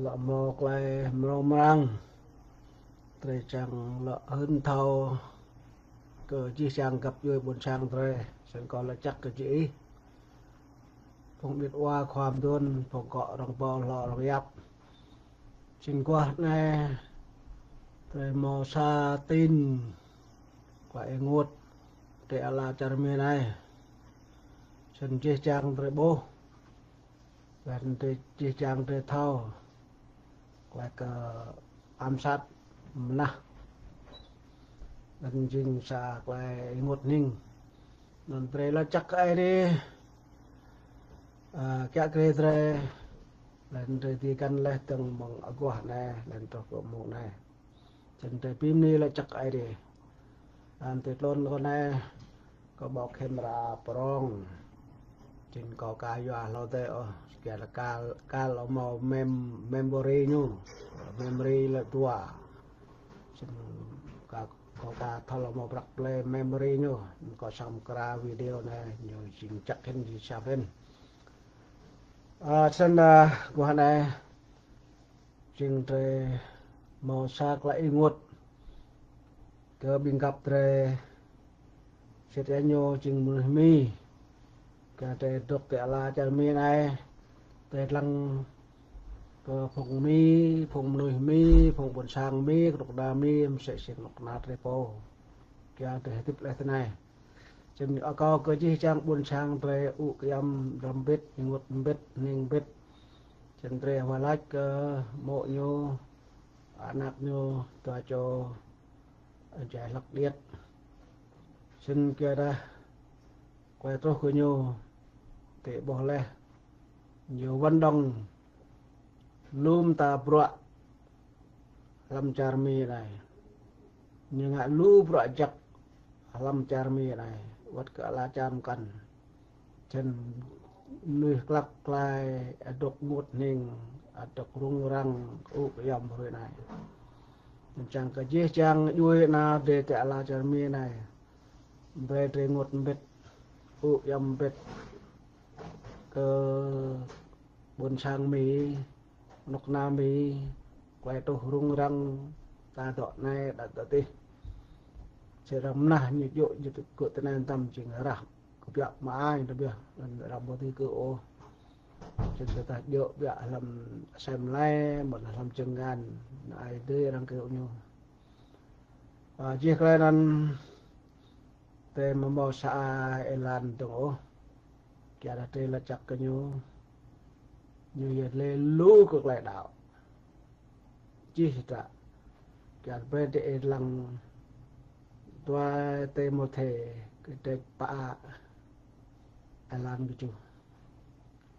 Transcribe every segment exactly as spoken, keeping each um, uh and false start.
Lŏ hmâo tơlơi mrâo mrang, drei čang lŏ hưn thâo kơ jih jang găp djuê ƀuôn sang drei. Snăn kâo lač jăk kơ jih ih, phung ƀĭt wa khua mduôn, phung kŏ rŏng ƀâo hlô rŏng yap. Jing guah anei drei hmâo sa tin, kơ ênguôt ti ala čar Mi anei. Snăn jih jang drei ƀuh, leh anăn jih jang drei thâo klei kơ ám sát mnah. Anăn jing sa klei ênguôt hnĭng. Anăn drei lač jăk kơ Aê Diê, a, kiă kriê drei, leh anăn drei dưi găn leh dơ̆ng mơ̆ng aguah anei, leh anăn truh kơ mông anei. Snăn drei bi mni lač jăk kơ Aê Diê. Anăn ti tluôn kơ anei, kâo ƀâo camera prŏng. Snăn kâo ka yua hlâo dê ôh, kiă lĕ kal, kal ôh hmâo mem-, memory ñu. Memory lĕ dua. Snăn ka, kâo ka thâo lŏ hmâo prăk plei memory ñu. Kâo srăng mkra video anei, ñu jing jăk hĭn, jing sap hĭn. A, snăn, a, guah anei, jing drei hmâo sa klei ênguôt kơ ƀĭng găp drei, sĭt yơh ñu jing mnuih Mi. Kơ drei dôk ti ala čar Mi anei, drei dlăng kơ phung Mi, phung mnuih Mi, phung ƀuôn sang Mi, knŭk kna Mi, msĕ si knŭk kna drei pô. Kơ drei hdĭp leh ti anei. Snăn akâo kơ jih jang ƀuôn sang drei ŭ kyăm dram mbĭt, ênguôt mbĭt, hnĭng mbĭt. Snăn drei wah lač kơ mô̆ ñu, anak ñu, dua čô jai hlăk điêt. Snăn kơ dah klei truh kơ ñu, ti ƀuh leh, ñu wăn đŏng lu mta bruă hlăm čar Mi anei. Ñu ngă lu bruă jăk hlăm čar Mi anei, wăt kơ ala čar mkăn. Snăn mnuih klăk klai, adôk ênguôt hnĭng, adôk rŭng răng, ŭ kyăm hruê anei. Snăn čang kơ jih jang djuê ana drei ti ala čar Mi anei, brei drei ênguôt mbĭt, ŭ kyăm mbĭt kơ ƀuôn sang Mi, knŭk kna Mi, klei truh rŭng răng, ta dŏ anei, đa dŏ adih. Sĭt arăng mnah ñu djŏ, ñu tŭ gơ̆ ti anei mtam jing arah kbiă mơai, tơbiă, anăn arăng ƀu dưi kơ ôh. Snăn tơdah djŏ ƀiă hlăm asei mlei, mơ̆ng hlăm jơngan, anăn ai dưi arăng kơ ñu. A, jih klei anăn, drei amâo mâo sa êlan dơ̆ng ôh. Kơ dah drei lač jăk kơ ñu, ñu yơh lĕ lu kơ klei đăo. Čih dah, kơ brei drei dlăng dua Timôthê kdrêč pă, êlan kjuh.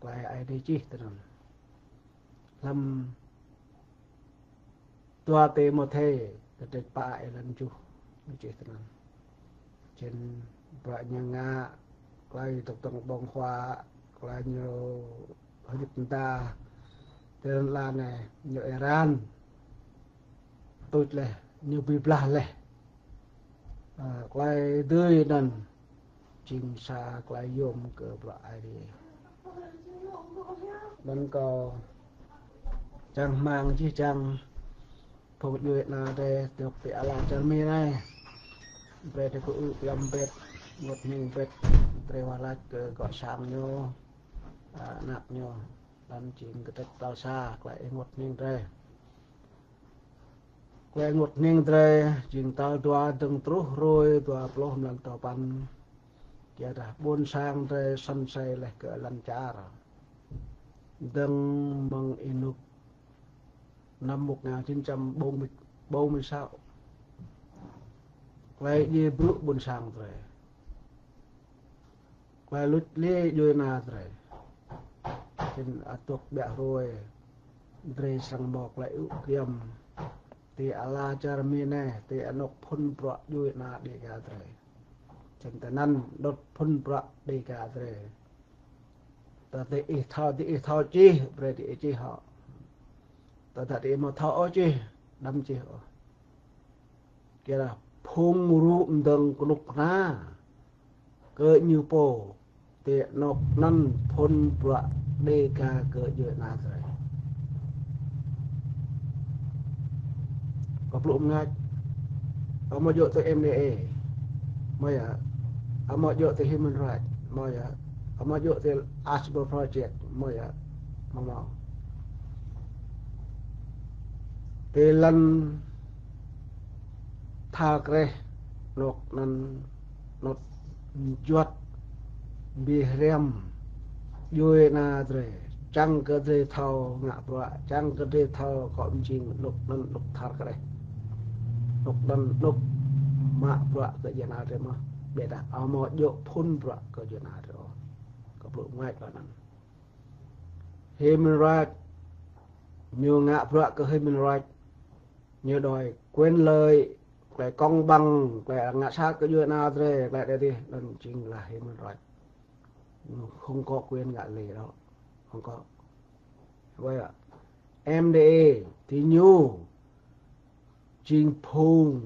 Klei Aê Diê čih tinăn. Hlăm dua Timôthê, kdrêč pă êlan kjuh, ñu čih tinăn. Snăn bruă ñu ngă, klei dôk dơ̆ng ƀơ̆ng huă, klei ñu hơdip mda, ti lăn ala anei, ñu êran. Tuč leh, ñu bi blah leh. A, klei dưi anăn, jing sa klei yôm kơ bruă Aê Diê. Anăn kâo čang hmăng jih jang phung djuê ana drei dôk ti ala čar Mi anei. Brei drei kơ ŭ kyăm mbĭt, ênguôt hnĭng mbĭt, drei wah lač kơ gŏ sang ñu, a, anak ñu, anăn jing kdrêč tal sa klei ênguôt hnĭng drei. Klei ênguôt hnĭng drei, jing tal dua dơ̆ng truh hruê dua pluh mlan dua păn. Kơ dah ƀuôn sang drei săn asei leh kơ lăn čar. Dơ̆ng mơ̆ng ênuk năm một ngàn chín trăm bốn mươi, bốn mươi sáu. Klei djiê brŭ ƀuôn sang drei. Klei luč liê djuê ana drei. Snăn adôk ƀiă hruê, drei srăng mâo klei ŭ kyăm ti ala čar Mi anei, ti anôk phŭn bruă djuê ana Dêga drei. Snăn tinăn đŭt phŭn bruă Dêga drei. Tơdah diih thâo, diih thâo čih, brei diih čih hŏ. Tơdah diih amâo thâo ôh čih, đăm čih ôh. Kơ dah phung rŭ mdơ̆ng knŭk kna kơ ñu pô, ti anôk anăn phŭn bruă Dêga kơ djuê ana drei. Blŭ mơngač. Amâo djơ̆ tơ M D A. Mơi yă. Amâo djơ̆ tơ Human Rights. Mơi yă. Amâo djơ̆ tơ Asbl Project. Mơi yă. Mơ̆ng mâo. Tơ lăn tha kreh, anŭn anŭn anŭn juăt bi hriăm djuai ana drơi, čang kơ drơi thâo ngă bruă, čang kơ drơi thâo akŏ mơjing, anŭn anŭn anŭn tha kreh. Anŭn anŭn anŭn mă bruă kơ djuai ana drơi mơ̆n. Ƀiădah amâo djơ̆ phŭn bruă kơ djuai ana drơi ôh. Kơ blŭ mơngač anŭn. Human Rights, ñu ngă bruă kơ Human Rights, ñu đòi quyền lợi, klei công bằng, klei ngă sat kơ djuai ana drơi, klei đe dih, anŭn chính là Human Rights. Ñu không có quyền ngă lê đâu. Không có. Vậy ạ. M D A, thì ñu jing phung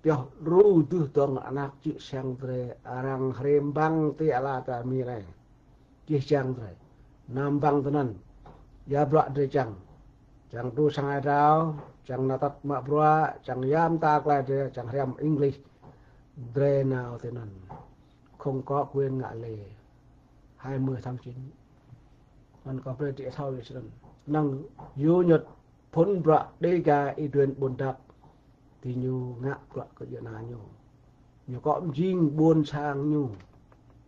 pioh đru dưh dơ̆ng anak čư̆ siăng drơi arăng hrĕm băng ti ala čar Mi anai. Čih čang drơi. Năm băng tơnăn. Ya bruă drơi čang. Čang đru sang ai rao, čang nao tăt mă bruă, čang yam ta klei drơi, čang hriăm English. Drơi nao tơnăn. Không có quyền ngă lê. Hai mươi tháng chín. Anŭn kâo brơi drơi thâo yơh snăn. Năng yu ñŭt phŭn bruă Dega Y Duen Ƀuôn Dap. Ti ñu ngă bruă kơ djuai ana ñu. Ñu akŏ mơjing ƀuôn sang ñu.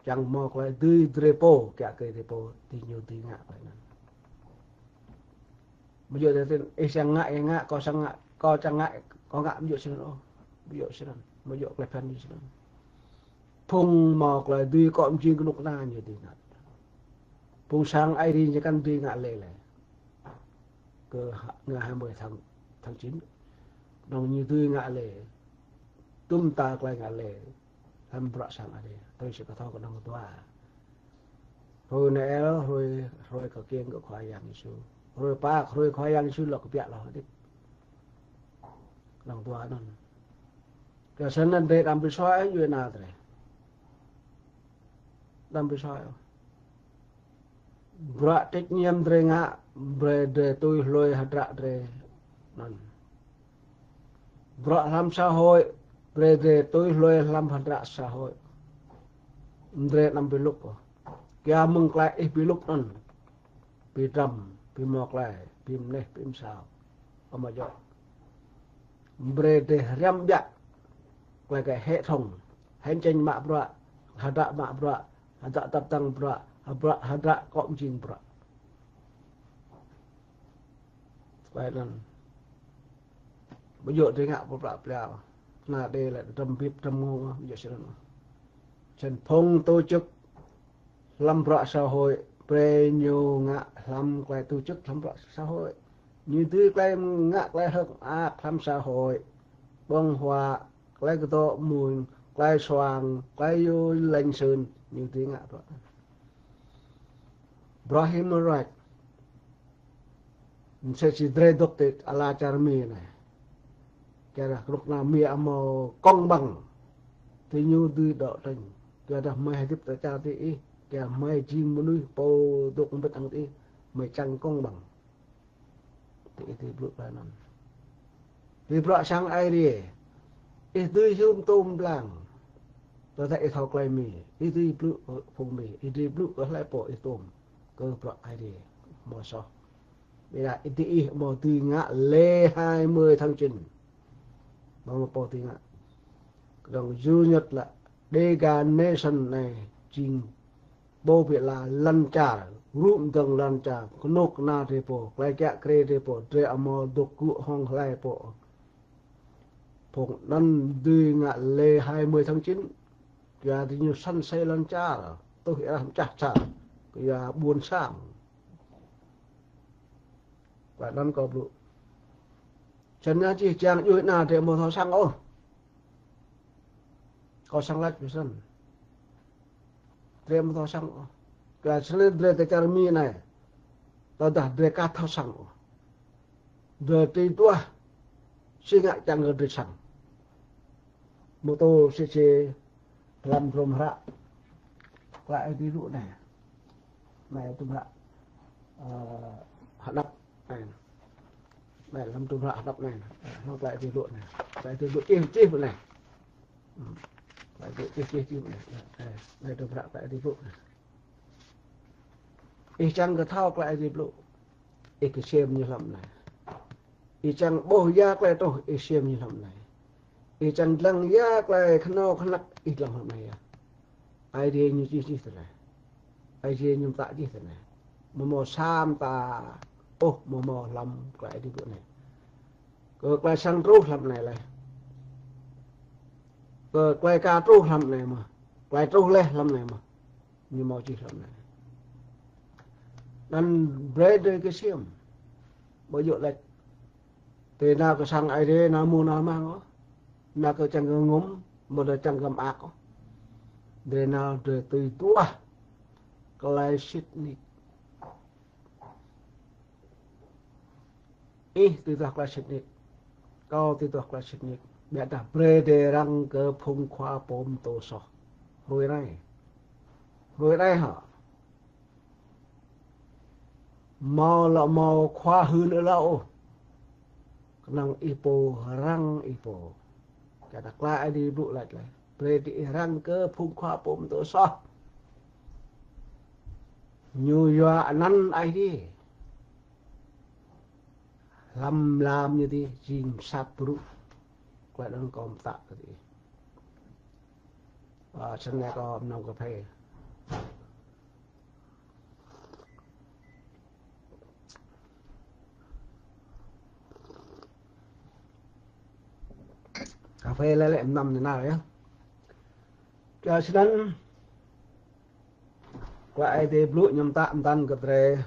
Čang mâo klei dưi drơi pô, kiă kơ drơi pô, ti ñu dưi ngă klei anŭn. Mơ̆ djơ̆ tơ tin, ih čang ngă, ih ngă, kâo čang ngă, kâo čang ngă, kâo ngă mơ̆ djơ̆ snăn ôh. Mơ̆ djơ̆ snăn, mơ̆ djơ̆ klei phiăn ñu snăn. Phung mâo klei dưi akŏ mơjing kơnuk kơna ñu dưi ngă. Phung sang Aê Diê ñu kăn dưi ngă lê lĕ. Kơ ha-, ngày hai mươi tháng, tháng chín. Anŭn ñu dưi ngă lê. Tum ta klei ngă lê. Hlăm bruă sang Aê Diê. Tui si kơ thâo kơ anŭn dua. Hrơi Noel, hrơi, hrơi kơ kiăng kơ Khua Yang Yêsu. Hrơi Pơak, hrơi Khua Yang Yêsu lŏ kơ biă lŏ hơdip. Anŭn dua anŭn. Kơ snăn drơi đăm bi soi djuai ana drơi. Đăm bi soi. Bruă trách nhiệm drơi ngă, brơi drơi tui hlôi hơdră drơi. Anŭn. Bruă hlăm xã hội, brơi drơi tui hlôi hlăm hơdră xã hội. Drơi đăm bi lŭk ôh. Kiăng mơ̆ng klei ih bi lŭk anŭn. Bi drăm, bi mâo klei, bi mơneh, bi msao. Amâo djơ̆. Brơi drơi hriăm biă. Klei kơ hệ thống. Hành trình mă bruă, hơdră mă bruă, hơdră tăp tăng bruă, hơdră, hơdră akŏ mơjing bruă. Klei anŭn. Ƀu djơ̆ drơi ngă pơplă plao. Anai đe lĕ drăm bip drăm ngông, ƀu djơ̆ snăn. Snăn phung tổ chức hlăm bruă xã hội, brơi ñu ngă hlăm klei tổ chức hlăm bruă xã hội. Ñu dưi klei ngă klei hơ̆k mơak hlăm xã hội. Ƀơ̆ng huă, klei kơdŏ mơ̆n, klei suang, klei yua lêng sưn, ñu dưi ngă bruă. Bruă human rights. Msĕ si drơi dŏ ti ala čar Mi anai. Kiăng dah kơnuk kơna Mi amâo công bằng. Ti ñu dưi đấu tranh. Kiăng dah mơi hơdip tơ čar ti ih. Kiăng mơi jing mơnuih pô dŏ mbĭt hăng ti ih. Mơi čang công bằng. Ti ih dưi blŭ klei anŭn. Ti bruă sang Aê Diê. Ih dưi hiư̆m tôm blang. Tơdah ih thâo klei Mi. Ih dưi blŭ kơ phung Mi. Ih dưi blŭ kơ hlơi pô ih tôm. Kơ bruă Aê Diê. Mâo soh. Ƀiădah ih ti ih mâo dưi ngă lễ hai mươi tháng chín. Mâo mâo pô dưi ngă. Kơdŏng yu ñŭt lă Dega Nation anai jing pô ƀiă lăn čar, rŭ mơdơ̆ng lăn čar, kơnuk kơna drơi pô, klei kiă kriê drơi pô, drơi amâo dŏ gŭ hŏng hlơi pô. Phung anŭn dưi ngă lễ hai mươi tháng chín, kiăng ti ñu săn sê lăn čar, tuh ih rah mơčah čar, kiăng ƀuôn sang. Klei anŭn kâo blŭ. Snăn čih čang djuai ana drơi amâo thâo săng ôh. Kâo săng lač ƀiă snăn. Drơi amâo thâo săng ôh. Kơ snăn drơi tơ čar Mi anai. Tơdah drơi ka thâo săng ôh. Drơi tui duah. Si ngă čang kơ drơi săng. Mơ̆ tơ si si hlăm drôm hră. Klei Aê Diê rŭ anai. Anai tŭm hră. Ơ, hơnăp. Anai. Anai lăm tơlơi hră anăp anai. Hăng tơlơi Ơi Adai blŭ anai. Tơlơi Ơi Adai blŭ čih, čih anai. Hmm. Tơlơi Ơi Adai blŭ čih, čih, čih anai. Anai, anai tơlơi hră tơlơi Ơi Adai blŭ anai. Ih čang kơ thâo tơlơi Ơi Adai blŭ, ih kơsem ñu hlăm anai. Ih čang ƀuh ya tơlơi truh, ih sem ñu hlăm anai. Ih čang lăng ya tơlơi khnâo khnăk, ih lăng hlăm anai ya. Ơi Adai ñu čih čih tui anai. Ơi Adai ñu mơtă čih tui anai. Mơ̆ mơ̆ sa mơta ôh mơ̆ mơ̆ hlăm tơlơi Ơi Adai blŭ anai. Kơ tơlơi sang truh hlăm anai laih. Kơ tơlơi ka truh hlăm anai mơ̆. Tơlơi truh laih hlăm anai mơ̆. Ñu mơ̆ čih hlăm anai. Anŭn brơi drơi kơsem. Ƀu djơ̆ laĭ tui anai kơ sang Ơi Adai, anai mơ̆ anai mơ̆ng ôh. Anai kơ čang kơ ngŭm, ƀu djơ̆ čang kơ mơak ôh. Drơi anai drơi tui duah tơlơi sĭt nik. Ih tui duah tơlơi sĭt nik. Kâo tui duah tơlơi sĭt nik. Biă dah brơi drơi răng kơ phung khua pơtô soh. Hrơi anai. Hrơi anai hă. Mơ̆ lŏ mơ̆ khua hưn ơ lŏ ôh. Kơnơ̆ng ih pô răng ih pô. Kơ tơlơi Ơi Adai blŭ laĭ laih. Brơi drơi ih răng kơ phung khua pơtô soh. Ñu yua anăn Ơi Adai. Hlăm lam ñu tih jing sat brŭ. Tơlơi anŭn kâo mơtă kơ tih. Ơ, sĭt anai kâo mơnơ̆ng kơphê. Kơphê lĕ lĕ mơnăm anai nao ya. Kơ sĭt anŭn, tơlơi Ơi Adai blŭ ñu mơtă mơtăn kơ drơi.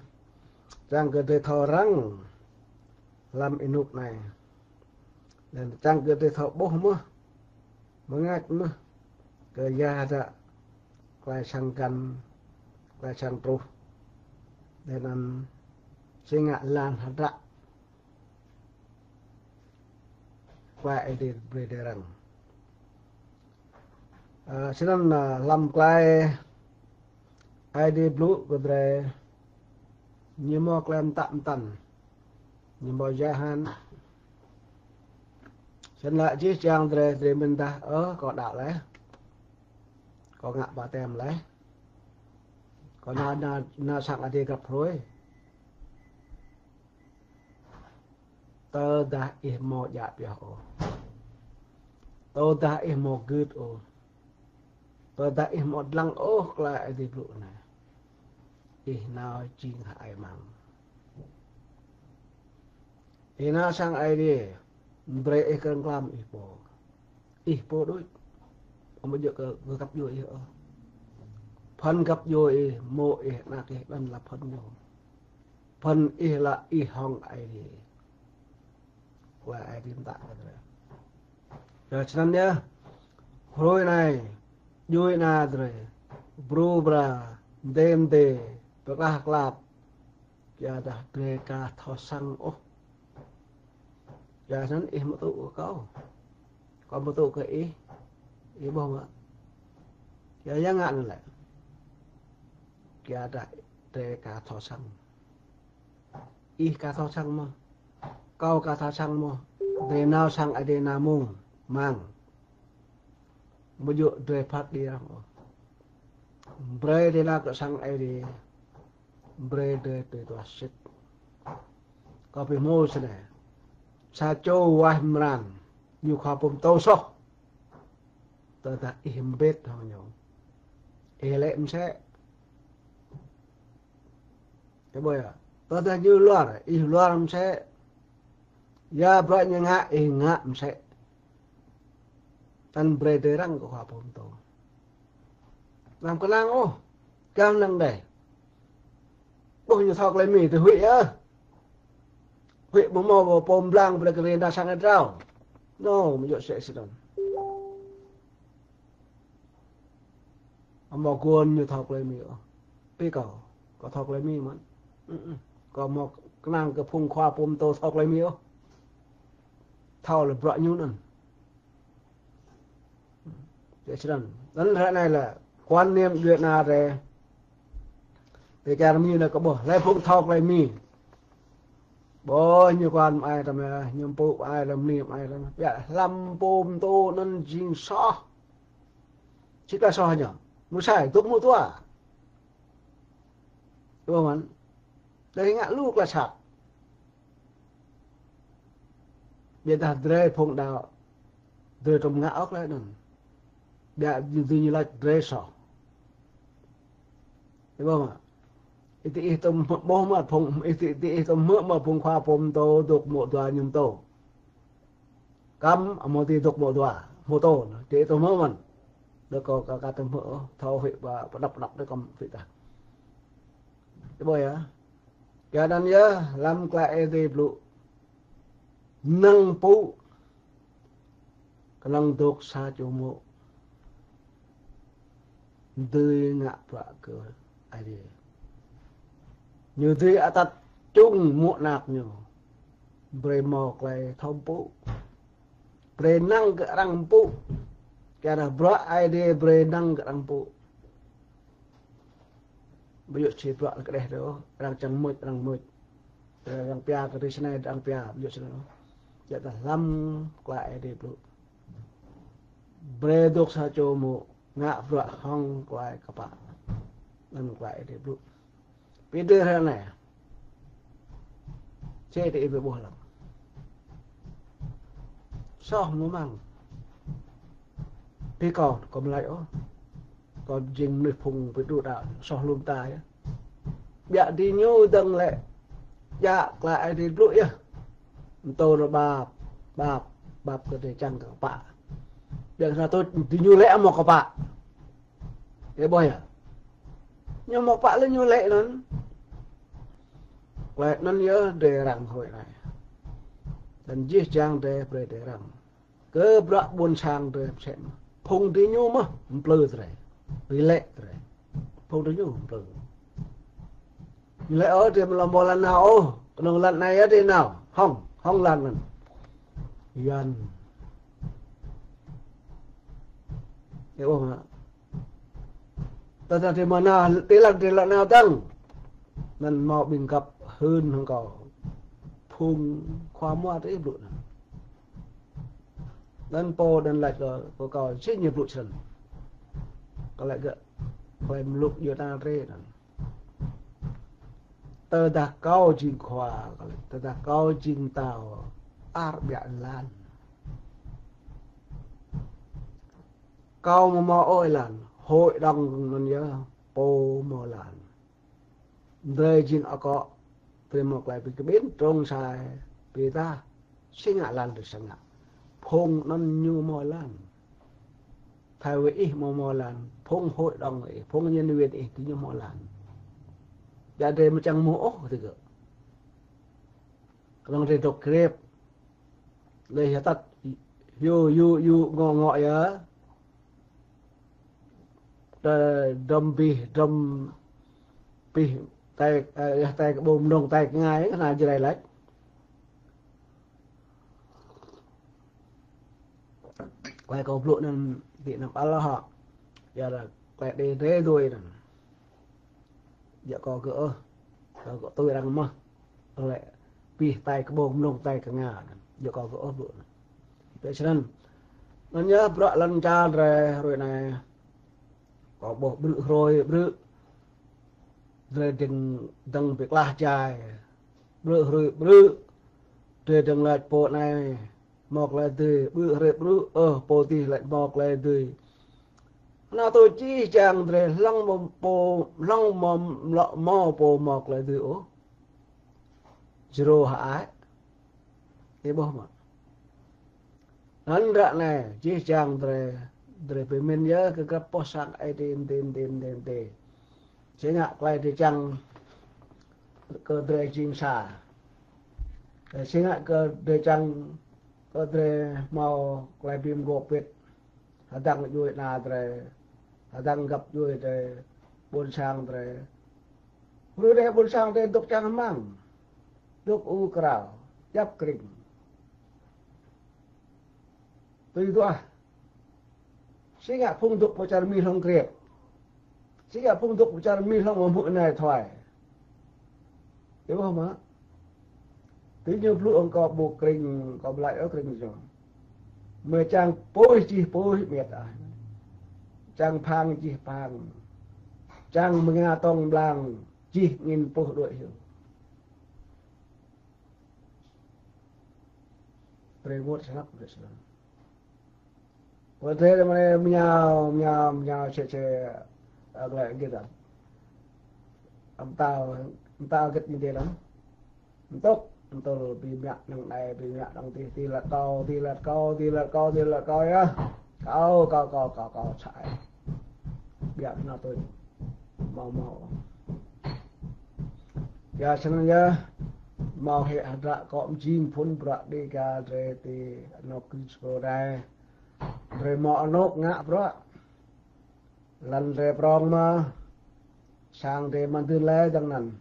Čang kơ drơi thâo răng hlăm ênuk anai. Lĕ čang kơ drơi thâo ƀuh mơ̆, mơngač mơ̆, kơ ya dah tơlơi sang găn, tơlơi sang truh. Lĕ anŭn si ngă lăng hơdră tơlơi Ơi Adai brơi drơi răng. Ơ, sĭt anŭn, ơ, hlăm tơlơi Ơi Adai blŭ kơ drơi, ñu mơ̆ tơlơi mơtă mơtăn, ñu mơ̆ jơhan. Sĭt anŭn lĕ jih jang drơi, drơi mĭn dah, ơ, kâo đaŏ laih. Kâo ngă ƀaptem laih. Kâo nao, nao, nao sang Ơi Adai grăp hrơi. Tơdah ih mơ̆ djă pioh ôh. Tơdah ih mơ̆ gưt ôh. Tơdah ih mơ̆ lăng ôh tơlơi Ơi Adai blŭ anai. Ih nao jing hơai mang. Ih nao sang Ơi Adai, brơi ih krơ̆ng klam ih pô. Ih pô đôč. Amâo djơ̆ kơ, kơ găp djuê ih ôh. Phăn găp djuê ih, mô̆ ih, ană ih, anŭn lă phăn ñu. Phăn ih lă ih hŏng Ơi Adai. Tơlơi Ơi Adai mơtă kơ drơi. Yua sĭt anŭn yơh. Hrơi anai, djuê ana drơi, brŭ bra, mdê mdê, pơklah klap. Yua dah drơi ka thâo săng ôh. Yua sĭt anŭn ih mơ̆ tŭ kơ kâo. Kâo mơ̆ tŭ kơ ih. Ih ƀuh mơ̆. Yua ya ngă anŭn lĕ. Yua dah drơi ka thâo săng. Ih ka thâo săng mơ̆. Kâo ka thâo săng mơ̆. Drơi nao sang Ơi Adai nao mông, mang. Mơ̆ djơ̆ drơi phat đĭ arăng ôh. Brơi drơi nao kơ sang Ơi Adai. Brơi drơi tui duah sĭt. Kâo ƀu hmâo sĭt anai. Sa čô waih mơran. Ñu khua pơtô soh. Tơdah ih mbĭt hŏng ñu. Ih lĕ msĕ. Ih ƀuh yơh. Tơdah ñu luar, ih luar msĕ. Ya bruă ñu ngă, ih ngă msĕ. Anŭn brơi drơi răng kơ khua pơtô. Anăm kơnang ôh. Kơnang đơi. Ƀuh ñu thâo tơlơi Mi tơ huĭ yơh. Huĭ ƀu hmâo pô pơblang brơi kơ drơi nao sang Ơi Adai. Nô, mơ̆ djơ̆ sĕ sĭt anŭn. Amâo guôn ñu thâo tơlơi Mi ôh. Pi kâo, kâo thâo tơlơi Mi mơ̆n. Ư, ư. Kâo mơ̆ kơnang kơ phung khua pơtô thâo tơlơi Mi ôh. Thâo lĕ bruă ñu anŭn. Yua sĭt anŭn. Anŭn hrơi anai lĕ quan niệm djuê ana drơi. Tơ čar Mi anai kơ ƀuh. Hlơi phung thâo tơlơi Mi. Ƀôh ñu kơnang mơai tơma, ñu pŭ mơai tơma, mơni mơai tơma. Biă hlăm pô pơtô anŭn jing soh. Či kơ soh ñu. Mơsai, dŏ mơ̆ dua. Ƀôh mơ̆n. Đơi ngă lu klă sat. Biă dah drơi phung đaŏ. Drơi tơm ngă ôh klă anŭn. Biă dư ñu laĭ drơi soh. Ƀôh mơ̆. Ih tơ ih tơm hmư̆ ƀôh mơ̆ phung, ih tơ, ih tơ ih tơm hmư̆ mơ̆ phung khua pô pơtô dŏ mơ̆ dua ñu pơtô. Kăm, amô ti dŏ mơ̆ dua, mơ̆ tô, ti tô mơ̆ mơ̆n. Đơ kâo ka, ka tơm hmư̆, thâo hĭ ba, pơđăp pơđăp đơ kăm hĭ ta. Ƀôh yơh. Kơ anŭn yơh, lăm klă Ơi Adai blŭ. Năng pŭ, kơnơ̆ng dŏ sa čô mô̆. Dưi ngă bruă kơ Ơi Adai. Ñu dưi atăt čung mô̆ anak ñu. Brơi hmâo klai thâo pŭ. Brơi năng kơ arăng pŭ. Kơ arăng bruă Ơi Adai brơi năng kơ arăng pŭ. Ƀu djơ̆ či bruă lĕ kơđeh dơ̆, arăng čang mŭč, arăng mŭč. Arăng pia kơ tui snei, arăng pia, ƀu djơ̆ snei. Jăk ta hlăm klă Ơi Adai blŭ. Brơi dŏ sa čô mô̆ ngă bruă hăng klă kơpă. Anŭn klă Ơi Adai blŭ. Pơđĭ hrơi anai. Či tơ ih ƀu ƀuh lăng. Soh mơ̆ng. Pơkŏn, kâo mơ̆ laĭ ôh. Kâo jing mơnuih phung pơđu đaŏ, soh lŏm ta yơh. Biă dĭ ñu dơ̆ng lĕ. Jăk klă Ơi Adai blŭ yơh. Mơtô nao ƀap, ƀap, ƀap kơ drơi čang kơ kơpă. Biă kơ anŭn tui dĭ ñu lĕ hmâo kơpă. Ih ƀuh yơh. Ñu hmâo kơpă lĕ ñu lĕ anŭn. Klă anŭn yơh drơi răng hrơi anai. Anŭn jih jang drơi brơi drơi răng. Kơ bruă ƀôn sang drơi pơsĕ mơ̆n. Phung dĭ ñu mơ̆n, mplư drơi. Ri lĕ drơi. Phung dĭ ñu mplư. Lĕ ôh, drơi mlŏm ƀô̆ lăn nao ôh. Kơnơ̆ng lăn anai yơh drơi nao. Hŏng, hŏng lăn anŭn. Yuan. Ih ƀuh mơ̆. Tơdah drơi mơ̆ nao, tơlơi drơi lŏn nao dơ̆ng. Anŭn hmâo ƀing găp hưn hăng kâo. Phung khua mua tơ ih blŭ anŭn. Anŭn pô anŭn laĭ kơ, kơ kâo, či ñu blŭ črăn. Kâo laĭ gơ̆, kâo laĭ mlŭk yua ta drơi anŭn. Tơdah kâo jing khua, kâo laĭ, tơdah kâo jing pơtao, ar biă lan. Kâo mơ̆ hmâo ôh lan, hội đồng anŭn yơh, pô hmâo lan. Drơi jing akŏ, drơi hmâo klai ƀing kơƀĭn, trông sai, ƀiădah, či ngă lan drơi či ngă. Phung anŭn ñu hmâo lan. Thay vì ih hmâo hmâo lan, phung hội đồng ih, phung nhân viên ih, ti ñu hmâo lan. Biă drơi mơčang mơ̆ ôh, ti gơ̆. Kơnơ̆ng drơi dŏ krep. Lĕ hia tăt, yu, yu, yu, ngŏ, ngŏ yơh. Tơ dŏm bih, dŏm bih, tai, ơ, yơh tai kơ ƀông mơnông, tai kơ ngai, kơ anai Jrai laĭ. Klai kâo blŭ anŭn, ti anŭn păl hŏ. Yua dah klai đe đe dui anŭn. Djơ̆ kâo gơ̆ ôh, kâo gơ̆ tui arăng mơ̆n. Lĕ bih tai kơ ƀông mơnông tai kơ ngai. Djơ̆ kâo gơ̆ ôh ƀu. Tui snăn. Anŭn yơh bruă lŏn čar drơi hrơi anai. Kâo ƀuh ƀrư̆ hrơi ƀrư̆. Drơi dơ̆ng dơ̆ng bi klah jai. Ƀrư̆ hrơi ƀrư̆. Drơi dơ̆ng laĭ pô anai. Hmâo klai dưi, ƀrư̆ hrơi ƀrư̆, ơ, pô tih laĭ hmâo klai dưi. Anŭn tui jih jang drơi hlŏng mơ̆ pô, hlŏng mơ̆ mlŏ hmâo pô hmâo klai dưi ôh. Jrô hă ai. Ih ƀuh mơ̆. Anŭn ră anai, jih jang drơi, drơi pơmĭn yơh kơ grăp boh sang ai tê, tê, tê, tê, tê. Či ngă klai drơi čang kơ drơi jing sa. Či ngă kơ drơi čang kơ drơi hmâo klai bim gŏ pĭt. Hơdăng djuai ana drơi. Hơdăng găp djuai drơi. Ƀôn sang drơi. Hrơi anai ƀôn sang drơi dŏ čang hmăng. Dŏ ur krao. Djăp kring. Tui duah. Či ngă phung dŏ pơ čar Mi hlŏng krep. Či ngă phung dŏ pơ čar Mi hlŏng mơ̆ hmư̆ anai thuai. Ih ƀuh mơ̆. Tui ñu blŭ hăng kâo ƀu kring, kâo ƀu laĭ ôh kring ñu. Mơi čang puih čih puih miet ah. Čang phang čih phang. Čang mơnga tong blang čih ngĭn puh đuaĭ hyu. Brơi mŭt snăk brơi snăk. Pơ adai mơ̆n mơñao, mơñao, mơñao, sĕ, sĕ, ơ, glaĭ git ah. Ăm tao, ăm tao git ñu dê lăm. Ntŭk, ntŭl, pi mă năng anai, pi mă năng adih, ti lăt kâo, ti lăt kâo, ti lăt kâo, ti lăt kâo yơh. Kâo, kâo, kâo, kâo, kâo, săi. Biă kơ anŭn tui. Hmâo, hmâo. Yua snăn yơh, hmâo hĕ hơdră kơ mjing phŭn bruă Dega drei ti anôk kơ Skrô anai. Drei hmâo anôk ngă bruă. Lăn drei prŏng mơh, sang drei mă dưn lĕ dơ̆ng anăn.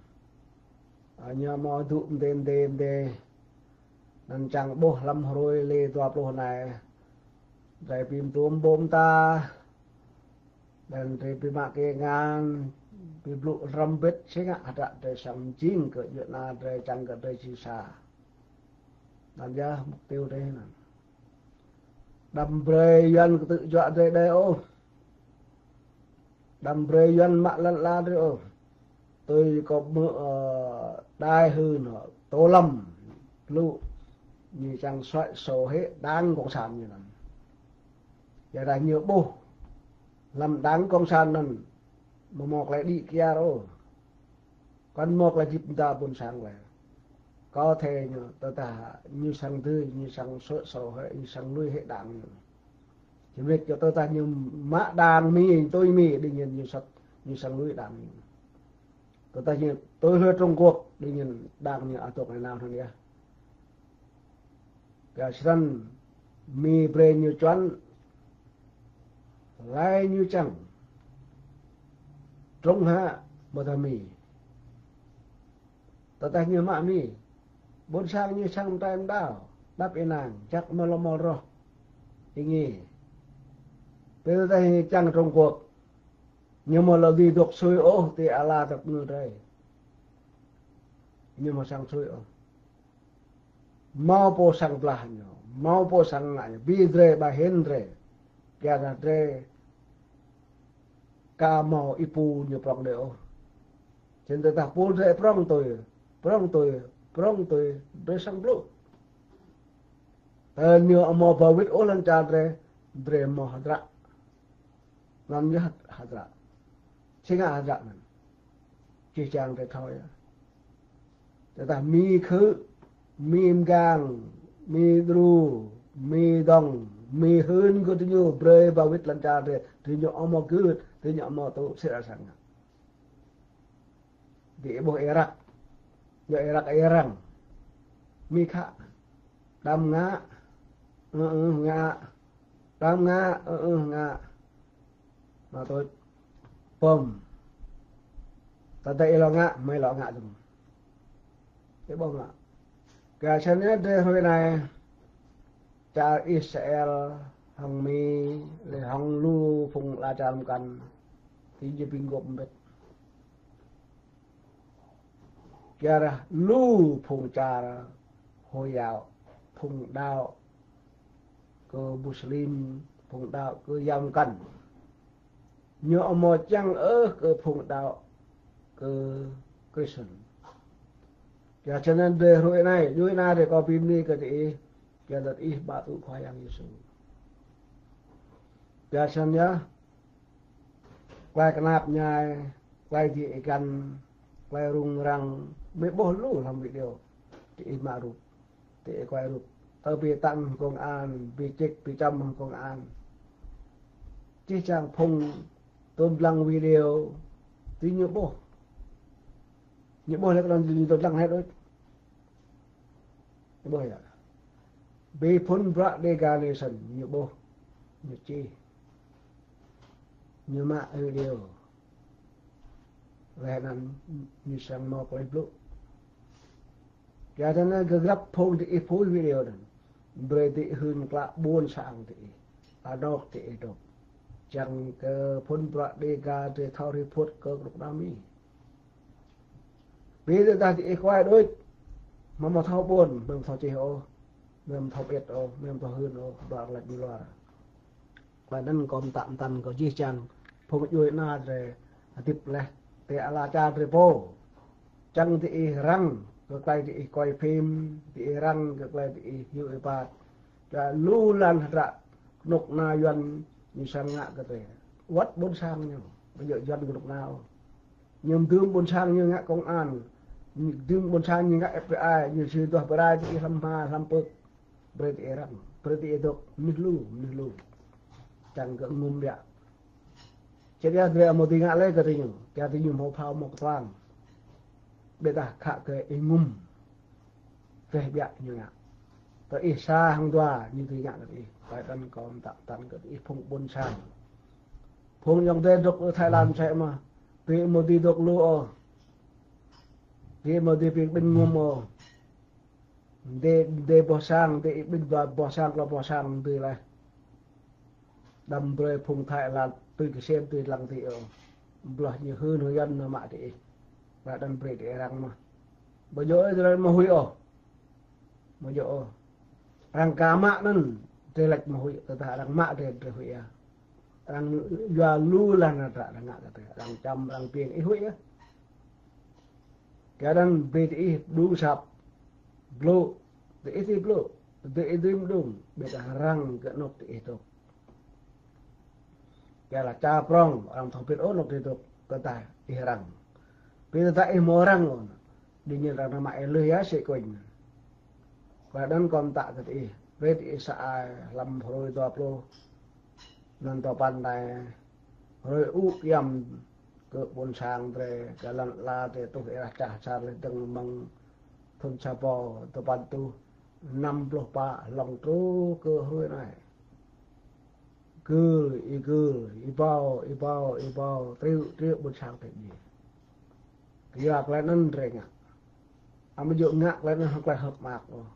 Ơ, ñu hmâo dŭ mdê, mdê, mdê. Anăn čang ƀuh hlăm hruê lê dua pluh anai. Drei bi mtuôm ƀô̆ mta. Anăn drei bi mă kơ ngăn, bi blŭ răm bĭt, si ngă hơdră drei srăng mjing kơ djuê ana drei čang kơ drei či sa. Anăn yơh mục tiêu drei anăn. Đăm brơi Yuăn kơtư̆ juă drei đei ôh. Đăm brơi Yuăn mă lăn ala drei ôh. Tui kơ mơ̆, ơ, đai hưn hŏ, tô lâm, lu, ñu čang soi sô hĕ đảng cộng sản ñu anăn. Yua dah ñu ƀuh, hlăm đảng cộng sản anăn, mơ̆ hmâo klei đĭ kyar ôh. Kăn hmâo klei djĭp mda ƀuôn sang lĕ. Kâo thâo ñu, tơdah ñu srăng dưi, ñu srăng sô, sô hĕ, ñu srăng lui hĕ đảng ñu. Či mĭt kơ tơdah ñu mă đảng Mi, tui Mi, đương nhiên ñu srăng, ñu srăng lui đảng ñu. Tơdah ñu tui hluê Trung Quốc, đương nhiên đảng ñu ăt dôk nanao anăn yơh. Kơ snăn Mi brơi ñu čuăn, hlei ñu čang. Trung Hoa, ƀôdah Mi. Tơdah ñu mă Mi, ƀuôn sang ñu srăng mtrai mđao, đăp ênang, jăk mơ̆ lŏ mơ̆ roh. Ih ngê. Tơdah ñu čang Trung Quốc, ñu mơ̆ lŏ dưi dôk sui ôh ti ala tăp ngư drei. Ñu mơ̆ srăng sui ôh. Hmâo pô srăng blah ñu, hmâo pô srăng ngă ñu, bi drei, ƀă hĭn drei. Kyua dah drei ka hmâo êpul ñu prŏng đei ôh. Čiăng tơdah pul drei prŏng tui, prŏng tui, prŏng tui, drei srăng blŭ. Tơdah ñu amâo ba wĭt ôh lăn čar drei, drei hmâo hơdră. Anăn yơh hơdră. Si ngă hơdră anăn. Čih čang drei thâo yơh. Tơdah Mi khư̆, Mi mgang, Mi đru, Mi dŏng, Mi hưn kơ diñu brơi ba wĭt lăn čar drei, diñu amâo gưt, diñu amâo tŭ sĭt asăng. Diih ƀuh Irak. Yua Irak arăng. Mi khă. Đăm ngă. Ơ, ơ, ngă. Đăm ngă. Ơ, ơ, ngă. Mă tuč. Pơm. Tơdah ih lŏ ngă, mơi lŏ ngă dơ̆ng. Ih ƀuh ngă. Kơ snăn yơh drei hruê anai. Čar Israel hăng Mi, lĕ hăng lu phung ala čar mkăn. Ti jih ƀing gŏp mbĭt. Kyuadah lu phung čar Hồi giáo, phung đaŏ kơ Muslim, phung đaŏ kơ yang mkăn. Ñu amâo čang ôh kơ phung đaŏ kơ Christian. Kyua snăn drei hruê anai, djuê ana drei kâo bi mni kơ diih, kyuadah ih ba tŭ Khua Yang Yêsu. Kyua snăn yơh, klei knap mñai, klei djiê êgăn, klei rŭng răng, mơi ƀuh lu hlăm video. Diih mă rup, diih kuai rup. Tơ bi tăng công an, bi čĭk, bi čăm hăng công an. Čih čang phung tŭm dlăng video, diñu ƀuh. Ñu ƀuh lĕ kơ anăn diñu tŭm dlăng hĕ đôč. Ñu ƀuh yơh. Bi phŭn bruă Dega Nation, ñu ƀuh, ñu čih. Ñu mă video. Leh anăn ñu srăng mâo klei blŭ. Kyuadah anăn gơ̆ grăp phung diih phui video anăn. Brei diih hưn klă ƀuôn sang diih. Anôk diih dôk. Čiăng kơ phŭn bruă Dega drei thâo report kơ knŭk kna Mi. Bi tơdah diih kuai đôč. Mơ̆ mơ̆ thâo ƀôn, mơ̆ mơ̆ thâo čih ôh, mơ̆ mơ̆ thâo pĭt ôh, mơ̆ mơ̆ thâo hưn ôh, ƀar lĕ ñu luar. Klă anŭn kâo mơ̆ tăk mơ̆ tăn kơ jih jang phung djuai ania drơi hơdip laih, tơ ala čar drơi pô. Čang diih răng kơ klai diih kơi phim, diih răng kơ klai diih hyu ipat. Ča lu lăn hơdră kơnuk kơna Yuan ñu sang ngă kơ drơi. Wăt ƀôn sang ñu, ƀu djơ̆ Yuan kơnuk kơna ôh. Ñu dưm ƀôn sang ñu ngă công an, dưm ƀôn sang ñu ngă F B I, ñu sĭ tuah pơrai diih hlăm hma, hlăm pơ̆k. Brơi diih răng, brơi diih dŏ, mơnuih lu, mơnuih lu. Čang kơ ngŭm biă. Čơđai drơi amâo dưi ngă lĕ kơ diñu, kơ diñu hmâo phao hmâo kơtuang. Ƀiădah khă kơ ih ngŭm. Rĕh biă ñu ngă. Tơ ih sa hăng dua ñu dưi ngă kơ ih. Klă anŭn kâo mơ̆ tăk mơ̆ tăn kơ ih phung ƀôn sang. Phung ayŏng adơi dŏ ơ Thái Lan sĕ mơ̆. Diih amâo dưi dŏ lu ôh. Diih amâo dưi ƀing ƀing ngŭm ôh. Dê, dê boh sang, dê ƀing dua boh sang, klâo boh sang dưi laih. Đăm brơi phung Thái Lan tui kơsem tui lăng diih ôh. Blah ñu hưn hơyăn nao mă diih. Klă anŭn brơi diih răng mơ̆. Ƀu djơ̆ ôh, drơi mơ̆ huĭ ôh. Ƀu djơ̆ ôh. Arăng ka mă anŭn, drơi lač mơ̆ huĭ, tơdah arăng mă drơi, drơi huĭ yơh. Arăng yua lu lăn hơdră arăng ngă kơ drơi. Arăng čăm, arăng ƀing ih huĭ yơh. Kơ anŭn brơi diih đu săp. Blŭ, diih ti blŭ, diih ti mđung, ƀiădah răng kơ anŏ diih dŏ. Kơ ala čar prŏng, arăng thâo pĭt ôh anŏ diih dŏ, kơ tah ih răng. Ƀiădah ih hmâo răng ôh, đương nhiên arăng nao mă ih lơi yơh sĭ kuñ. Klă anŭn kâo mơ̆ tăk kơ diih, brơi diih sa ai hlăm hrơi dua pluh, anŭn tơ păn anai, hrơi ŭ kiăm kơ ƀôn sang drơi, kơ lăn ala drơi tuh êrah čah čar lĕ dơ̆ng mơ̆ng thŭn sa rơbâo dua păn êtuh năm pluh pă hlŏng truh kơ hrơi anai. Gưl, ih gưl, ih ƀâo, ih ƀâo, ih ƀâo, triu, triu ƀôn sang tĕ djai. Kơ yua klă anŭn drơi ngă. Amâo djơ̆ ngă klă anŭn hăng klă hơ̆k mơak ôh.